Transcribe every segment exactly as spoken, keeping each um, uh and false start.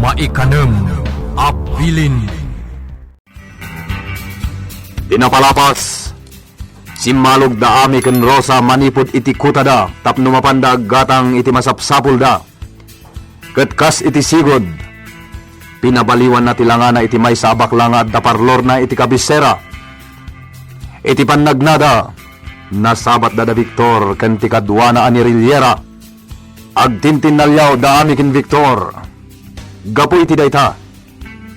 Maikanem a bilin. Ti napalabas, simmalog da Ami ken Rosa manipud iti kutada tapno mapanda aggatang iti masapsapulda. Ket kas iti sigud, pinabaliwanna ti langana iti maysa a bakla nga adda parlorna iti kabisera. Iti pannagnada, nasabatda da Victor ken ti kaduana a ni Riliera. Agtintinnaliaw da Ami ken Victor. Gapu iti dayta,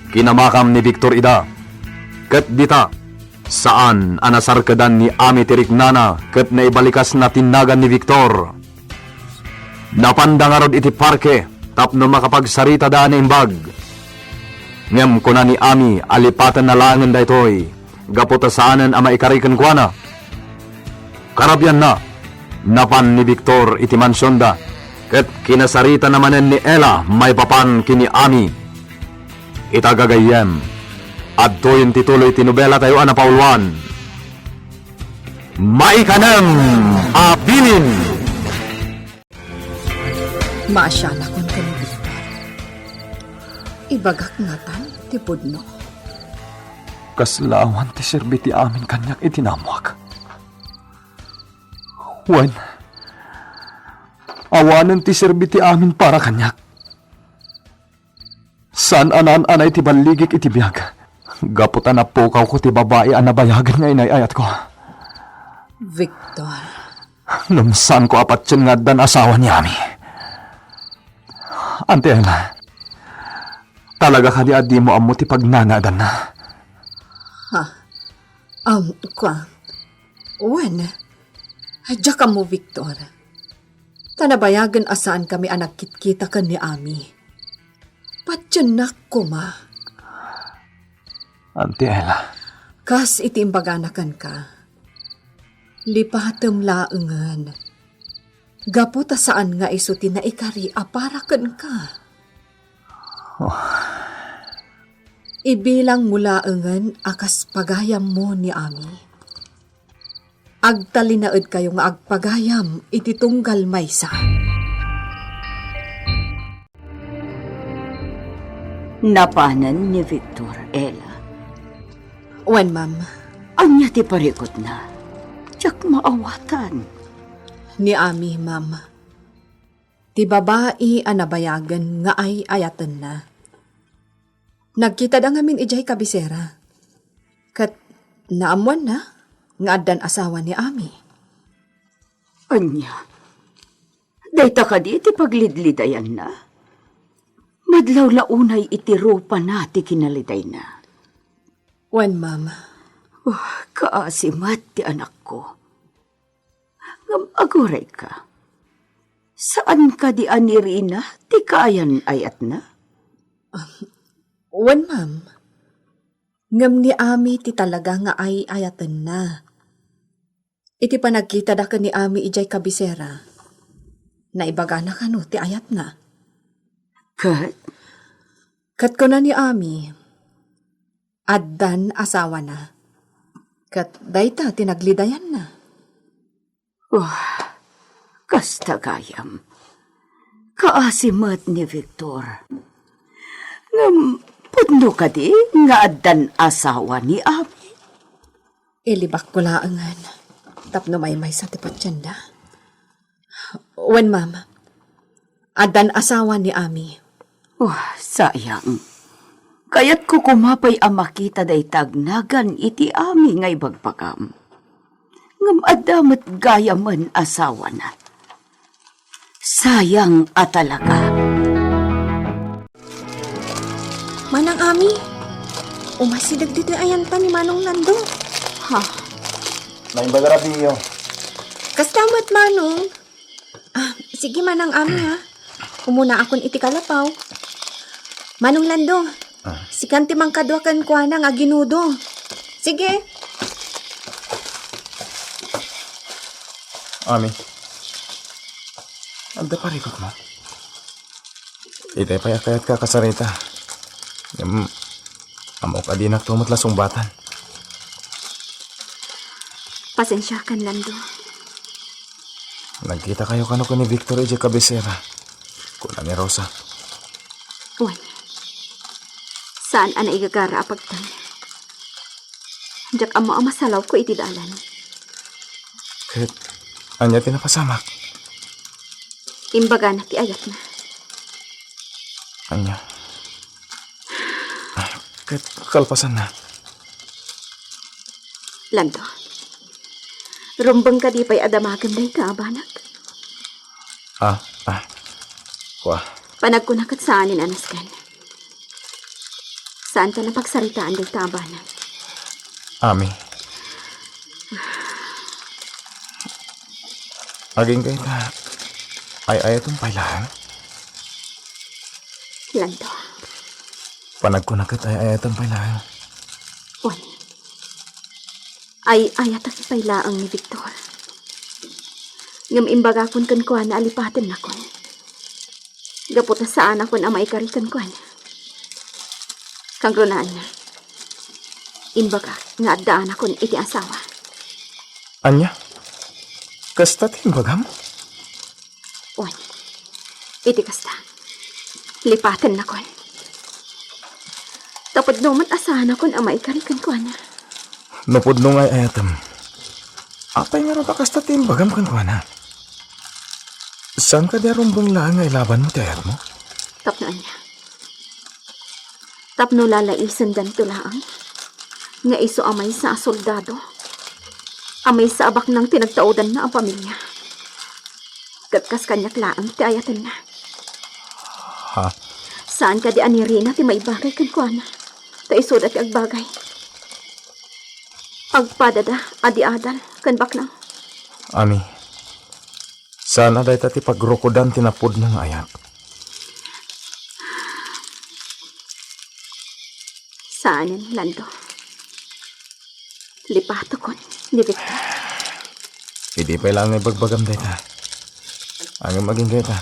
kinamakam ni Victor ida. Ket dita, saan a nasarkedan ni Ami ti riknana ket naibalikasna ti nagan ni Victor. Napanda ngarud iti parke tapno makapagsaritada a naimbag. Ngem kuna ni Ami a lipatenna laengen daytoy gapu ta saanen a maikari kenkuana. Karabianna, napan ni Victor iti mansionda, ket kinasaritana manen ni Ella maipapan ken ni Ami. Ita gagayyem, adtoyen ti tuloy ti nobelatayo a napauluan. Maikanem a bilin. Maasianakon ken ni Victor. Ibagak ngatan ti pudno. Kasla awan ti serbi ti Amin kaniak iti naammoak. Wen, awanen ti serbi ti Amin para kaniak. Saan a naan-anay ti balligik iti biag, gapu ta napukawko ti babai a nabayagen nga inay-ayatko. Victor. Ngem saanko a patien nga addan asawa ni Ami. Auntie Ella, talaga kadi a dimo ammo ti pagnanaedanna? Ha? Um, kua. Wen, diak ammo, Victor. Ta nabayagen a saankami a nagkitkita ken ni Ami. Patiennak koma. Auntie Ella. Kas iti imbagana kenka, lipatem laengen. Gapu ta saan nga isu ti naikari a para kenka. Oh. Ibilangmo laengen a kas pagayammo ni Ami. Agtalinaedkayo nga agpagayam iti tunggal maysa. Napanen ni Victor, Ella. Wen, ma'am. Ania ti parikutna? Diak maawatan. Ni Ami, ma'am. Ti babai a nabayagen nga ay-ayatenna. Nagkitada ngamin idiay kabisera. Ket naammoanna nga addan asawa ni Ami. Ania? Dayta kadi ti paglidlidayanna? Madlaw la unay iti rupana ti kinalidayna. Wen, ma'am. Oh, kaasi met ti anakko. Ngem agurayka. Saan kadi a ni Rina ti kaayan-ayatna? Wen, ma'am. Ngem ni Ami ti talaga nga ay-ayatenna. Iti panagkitada ken ni Ami idiay kabisera, naibagana kano ti ayatna. Ket? Ket kuna ni Ami, addan asawana. Ket dayta ti naglidayanna. Oh, kasta gayam. Kaasi met ni Victor. Ngem, pudno kadi nga addan asawa ni Ami? Ilibakko laengen tapno maymaysa ti patienda. Wen, ma'am. Addan asawa ni Ami. Oh, sayang. Kayatko koma pay a makita dayta agnagan iti Ami nga ibagbagam. Ngem adda met gayamen asawana. Sayang a talaga. Manang Ami, umasideg ditoy ayanta ni Manong Lando. Ha? Naimbag a radio. Kasta met, Manong. Ah, sige, Manang Ami, ha. Umunaakon iti kalapaw. Manong Lando, ah, sikan ti mangkadua kenkuana nga aginudo. Sige. Ami, adda parikutmo? Itay pay a kayatka a kasarita. Ngem, ammok a dinakto met la sungbatan. Pasensiakan, Lando. Nagkitakayo kano ken ni Victor idiay kabisera, kuna ni Rosa. Wen. Saan a naigagara a pagteng. Diak ammo a masalawko iti dalan. Ket ania ti napasamak? Imbagana ti ayatna. Ania? Ket kalpasanna? Lando, rumbeng kadi pay a damagem dayta a banag? Ah, ah. Kua. Panagkuna ket saanen a nasken. Saanta a pagsaritaan dayta a banag. Ami. Agingga ita, ay-ayatem pay laeng? Lando. Panagkuna ket ay-ayatem pay laeng. Wen. Ay-ayatak pay laeng ni Victor. Ngem imbagakon kenkuana a lipatennakon. Gapu ta saanakon a maikari kenkuana. Kangrunaanna, imbagak nga addaanakon iti asawa. Ania? Kasta ti imbagam? Wen, iti kasta, lipatennakon. Ta pudno met a saanakon a maikari kenkuana. No pudno nga ay-ayatem, apay ngarud a kasta ti imbagam kenkuana? Saan kadi a rumbeng laeng nga ilabanmo ti ayatmo? Tapno ania? Tapno lalaisendanto laeng nga isu a maysa a soldado, a maysa a baknang ti nagtaudanna a pamilia. Ket kas kaniak laeng ti ayatenna. Ha? Saan kadi a ni Rina ti maibagay kenkuana, ta isuda ti agbagay. Agpadada a di adal ken baknang. Ami, saan a dayta ti pagrukodan ti napudno nga ayat. Saanen, Lando. Lipatokon ni Victor. Idi pay laeng nga ibagbagam dayta. Ngem agingga ita,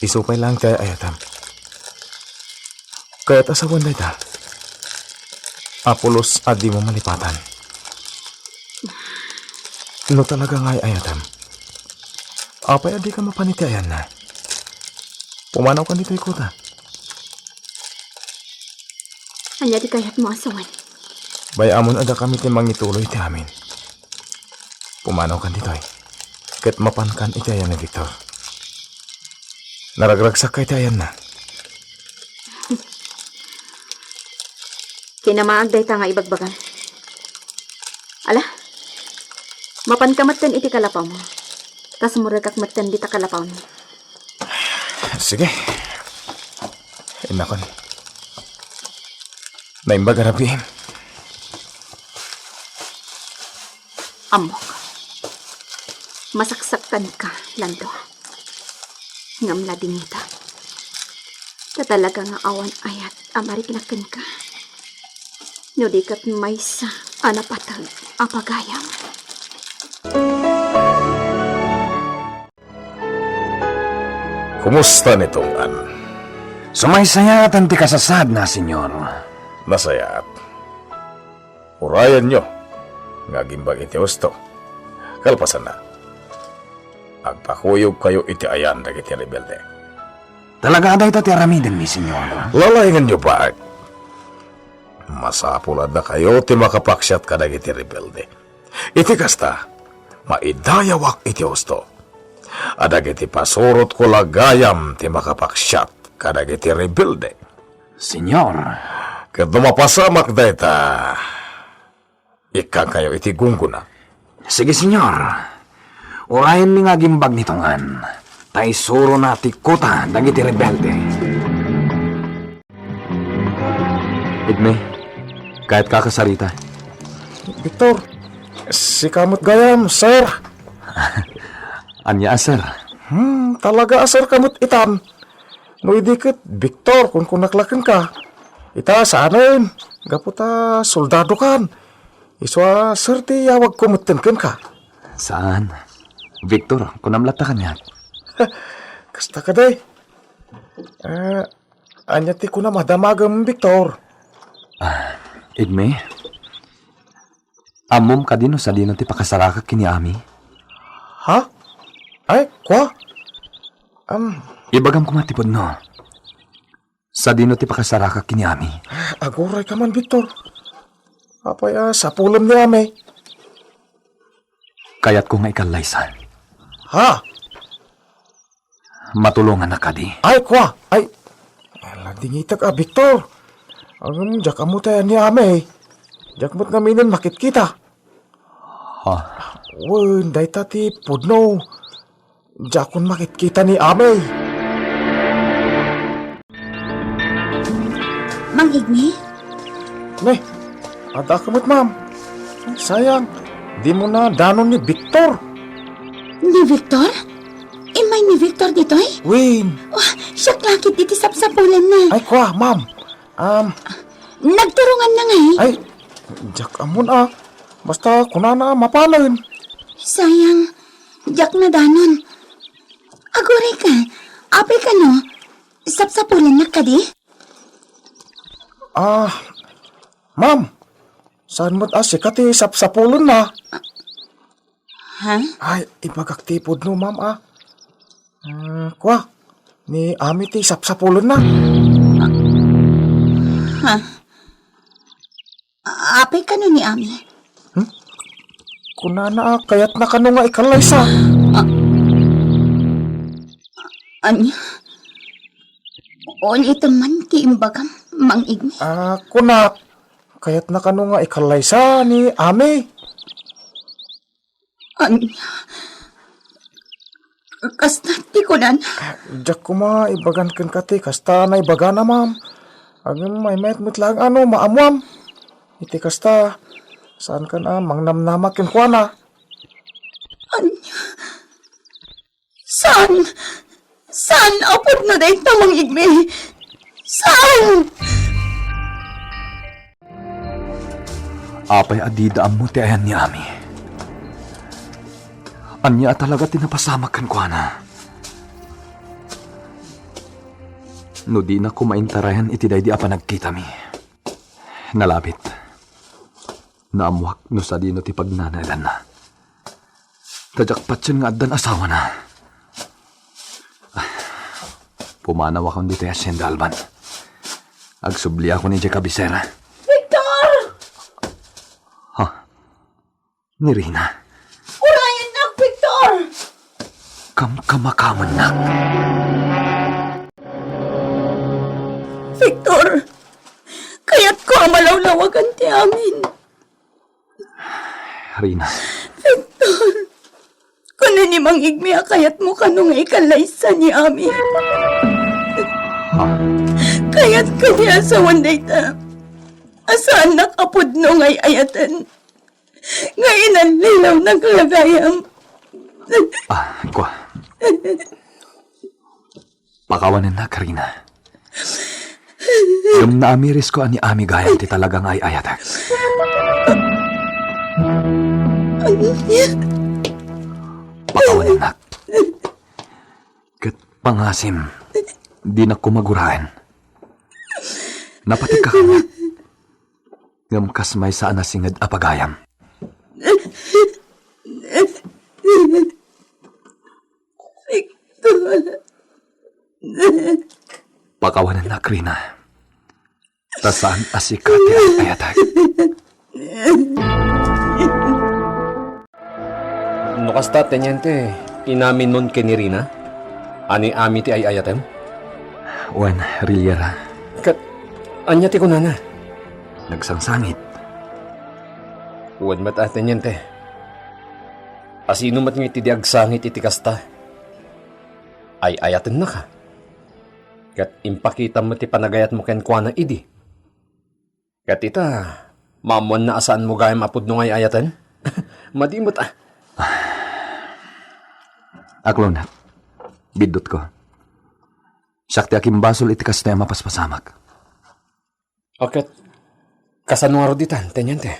isu pay laeng ti ay-ayatam. Kayat a sawen dayta a pulos a dimo malipatan. No talaga nga ay-ayatam, apay a dika mapan iti ayanna? Pumanawkan ditoy kuta. Ania ti kayatmo a sawen? Bay-amon a dakami ti mangituloy iti amin. Pumanawkan ditoy, ket mapankan iti ayan ni Victor. Naragragsak iti ayanna. Kinamaag dayta nga ibagbagam. Ala, mapanka metten iti kalapawmo. Ta sumurekak metten dita kalapawmi. Sige. Innakon. Naimbag a rabii. Ammok. Masaksaktanka, Lando. Ngem ladingita. Ta talaga nga awan ayat a mariknak kenka. No di ket maysa a napateg a pagayam. Kumusta ni Tong-an? Sumaysayatan ti kasasaadna, Señor. Nasayaat. Urayenyo nga agimbag iti husto. Kalpasanna, agpakuyogkayo iti ayan dagiti rebelde. Talaga a dayta ti aramidenmi, Señor. Lalaingenyo, baet. Masapul a dakayo ti makapaksiat kadagiti rebelde. Iti kasta, maidayawak iti husto a dagiti pasurotko la gayam ti makapaksiat kadagiti rebelde. Señor. Ket no mapasamak dayta, ikkankayo iti gunggona. Sige, Señor. Urayenmi nga agimbag ni Tong-an, ta isurona ti kuta dagiti rebelde. Idme, kayatka a kasarita. Victor, sika met gayam, sir. Ania a sir? Hmm, talaga a sir ka met itan. No idi ket Victor, kunkunak la kenka. Ita saanen, gapu ta soldadokan. Isu a sir ti yawagko metten kenka. Saan. Victor, kunam latta kaniak. Kasta kadi. Ah, ania ti kunam a damagem, Victor? Ah, Idme, ammom kadi no sadino ti pakasarakak ken ni Ami? Ha? Ay, kua? Am, Ibagam koma ti pudno. Sadino ti pakasarakak ken ni Ami? Aguray ka man, Victor. Apay a sapulem ni Ami? Kayatko nga ikallaysa. Ha? Matulongannak kadi? Ay, kua! Ay, ala, dingitek a, Victor. Ngem diak ammo ti ayan ni Ami. Diak met ngaminen makitkita. Ha? Wen, dayta ti pudno. Diakon makitkita ni Ami. Mang Igmi? Ne, adda ka met, ma'am. Sayang, dimo na danon ni Victor. Ni Victor? Immay ni Victor ditoy? Wen. Oh, siak la ketdi ti sapsapulenna. Ay, kua, ma'am. Um, Nagturonganna ngay? Ay, diak ammon a. Basta kunana a mapanen. Sayang, diak nadanon. Aguray ka, apay kano, sapsapulennak kadi? Ah, ma'am, saan met a sika ti sapsapulenna? Ha? Ay, ibagak ti pudno, ma'am, a. Ah, kua, ni Ami ti sapsapulenna. Ha? Apay kano ni Ami? Hmm? Kunana a kayatna kano nga ikallaysa. Ah. Ania? Ulitem man ti imbagam, Mang Igmi. Ah, kunak, kayatna kano nga ikallaysa ni Ami. Ania? Kasta ti kunana. Diak koma ibagan kenka ti kasta naibagana, ma'am. Ngem maymayat met laeng a no maammuam. Iti kasta, saankan a mangnamnama kenkuana. Ania? Saan? Saan a pudno dayta, Mang Igmi? Saan? Apay a dida ammo ti ayan ni Ami? Ania a talaga ti napasamak kenkuana? No dina koma intarayan iti daydi a panagkitami. Nalabit. Naammuak no sadino ti pagnanaedanna. Ta diak patien nga addan asawana. Pumanawakon ditoy hacienda Alban. Agsubliakon idiay kabisera. Victor! Ha? Ni Rina? Urayennak, Victor! Kamkamakamennak. Victor, kayatko a malawlawagan ti amin. Rina. Victor, kuna ni Mang Igmi a kayatmo kano nga ikallaysa ni Ami. Ha? Kayat kadi a sawen dayta a saannak a pudno nga ay-ayaten nga inallilawnak la gayam. Ah, kua. Pakawanennak, Rina. Ngem naamirisko a ni Ami gayam ti talaga nga ay-ayatek. Pakawanennak. Ket pangasim, dinak koma guraen. Napatikka kaniak. Ngem kas maysa a nasinged a pagayam. Victor. Pakawanennak, Rina. Ta saan a sika ti ay-ayatek. No kasta, Teniente, inaminmon ken ni Rina a ni Ami ti ay-ayatem? Wen, Rillera. Ket ania ti kunana? Nagsangsangit. Wen met a, Teniente. Asino met nga iti di agsangit iti kasta? Ay-ayatennaka. Ket impakitam met ti panagayatmo kenkuana idi. Ket ita, maammoanna a saanmo gayam a pudno nga ay-ayaten? Madi met a. Aklawnak, biddutko. Siak ti akimbasol iti kastoy a mapaspasamak. O ket, kasano ngarud itan, Teniente?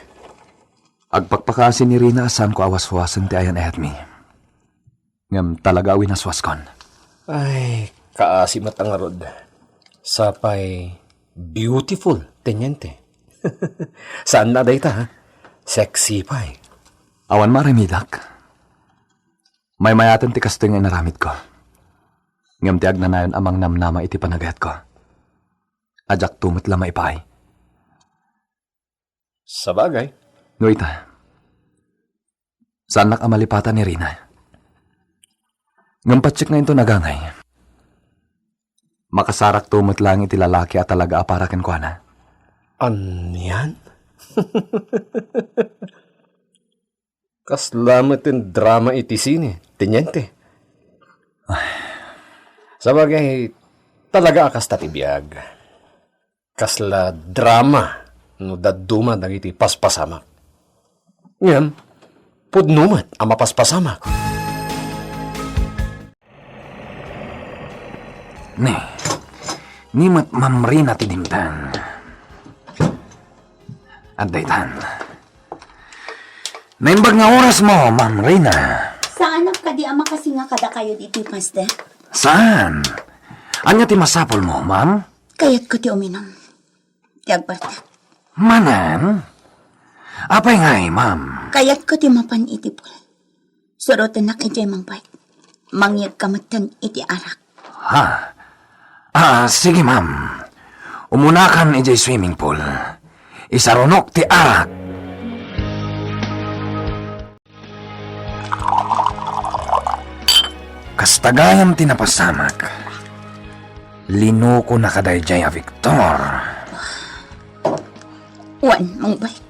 Agpakpakaasi ni Rina a saanko a waswasen ti ayan-ayatmi. Ngem talaga a winaswaskon. Ay, kaasi met a ngarud. Sapay beautiful, Teniente. Saanna dayta, ha? Sexy pay. Awan maaramidak. Maymayaten ti kastoy nga inaramidko. Ngem ti agnanayon a mangnamnama iti panagayatko. a diakto met la maipaay. Sabagay. No ita, saannak a malipatan ni Rina. Ngem patiekna inton agangay, makasarakto met laeng iti lalaki a talaga a para kenkuana. Anian? Kasla met ti drama iti sine, Teniente. Sabagay, talaga a kasta ti biag. Kasla drama no dadduma dagiti paspasamak. Ngem, pudno met a mapaspasamak. Ni, ni met Ma'am Rina ti dimteng. Adda itan. Naimbag nga orasmo, Ma'am Rina. Saanak kadi a makasinga kadakayo ditoy pasdek? Saan? Ania ti masapulmo, ma'am? Kayatko ti uminum ti agbartek. Manen? Apay ngay, ma'am? Kayatko ti mapan iti pool. Surotennak idiay mangbike. Mangyegka metten iti arak. Ha? Ah, sige, ma'am. Umunakan idiay swimming pool. Isarunok ti arak. Kasta gayam ti napasamak. Linukonaka daydiay a Victor. Wen, mangbike.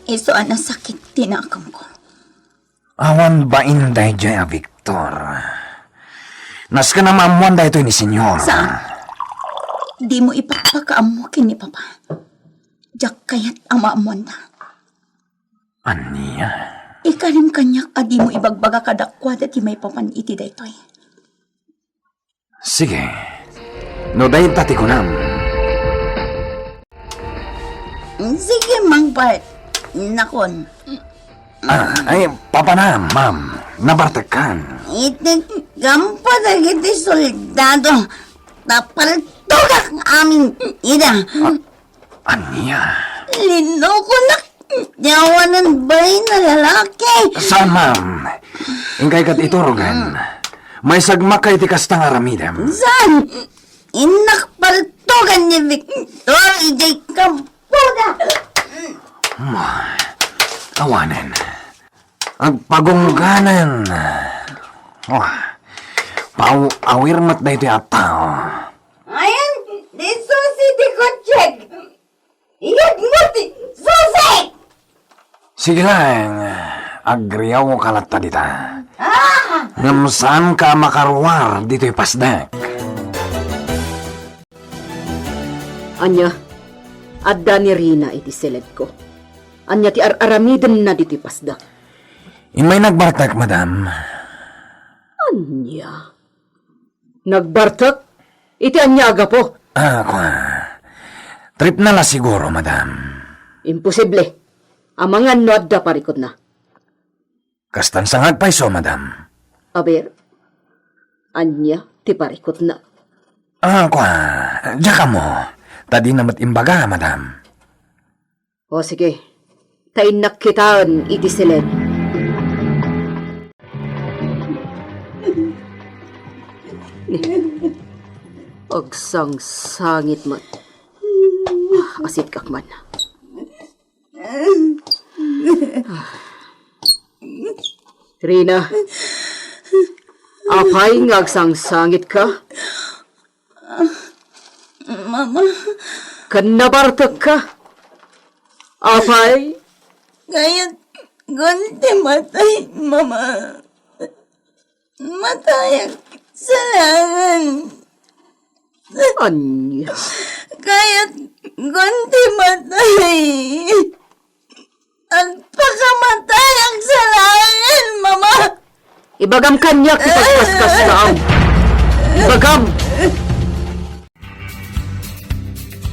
Isu a nasakit ti nakemko. Awan bain daydiay a Victor. Nasken a maammoan daytoy ni Señor. Saan? Dimo ipakpakaammo ken ni Papa. Diak kayat a maammoanda. Ania? Ikarim kaniak a dimo ibagbaga kadakuada ti maipapan iti daytoy. Sige. No dayta ti kunam. Sige, Mangbart. Nakon. Ah, ay, papanam, ma'am. Nabartekkan. Iti kampo dagiti soldado. Napaltogak amin ida. Ah, ania? Linukonak ti awanen bain a lalaki. Saan, ma'am? Inkay ket iturogen. Maisagmakka iti kasta nga aramidem. Saan? Innak paltogan ni Victor idiay kampoda. Ma, awanen. Agpagungganen. Wah, pau-awir met daytoy a tao. Ayan, di susi ti kutsek. Iyagmo ti susi! Sige laeng, agriawka latta dita. Ah! Ngem saanka a makaruar ditoy pasdek. Ania, adda ni Rina iti seledko. Ania ti ar-aramidenna ditoy pasdek? Immay nagbartek, madam. Ania? Nagbartek? Iti ania a gapu? Ah, kua. Tripna la siguro, madam. Imposible. Amangan no adda parikutna. Kastan sangag payso, madam. Aber, ania ti parikutna? Ah, kua. Diak ammo. Ta dina met imbaga, madam. O sige, ta innak kitaen iti seled. Agsangsangit met. Ah, asitkak man. Rina, apay nga agsangsangitka? Mama. Ken nabartekka? Apay? Kayat kon ti matay, Mama. Matayak sa langan. Ania? Kayat kon ti matay. Agpakamatay a salaen, Mama! Ibagam kaniak ti pagkaskasam. Ibagam!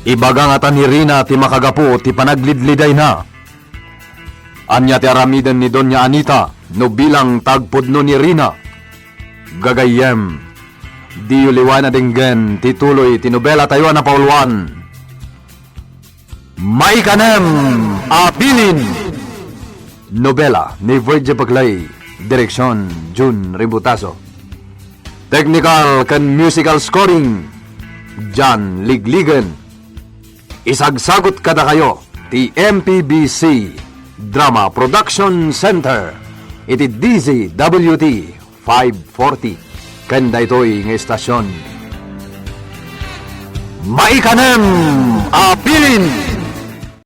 Ibaga ngata ni Rina ti makagapu ti panaglidlidayna. Ania ti aramiden ni Doña Anita no bilang ta agpudno ni Rina? Gagayyem, diyo liwayan a denggen ti tuloy ti nobelatayo a napauluan. Maikanem a Bilin! Nobela ni Virgie Paclay, direksion Jun Ributaso. Technical ken musical scoring, Dian Ligligen. Isagsagut kadakayo ti M P B C Drama Production Center iti D Z W T five forty ken daytoy nga estasion. Maikanem a bilin!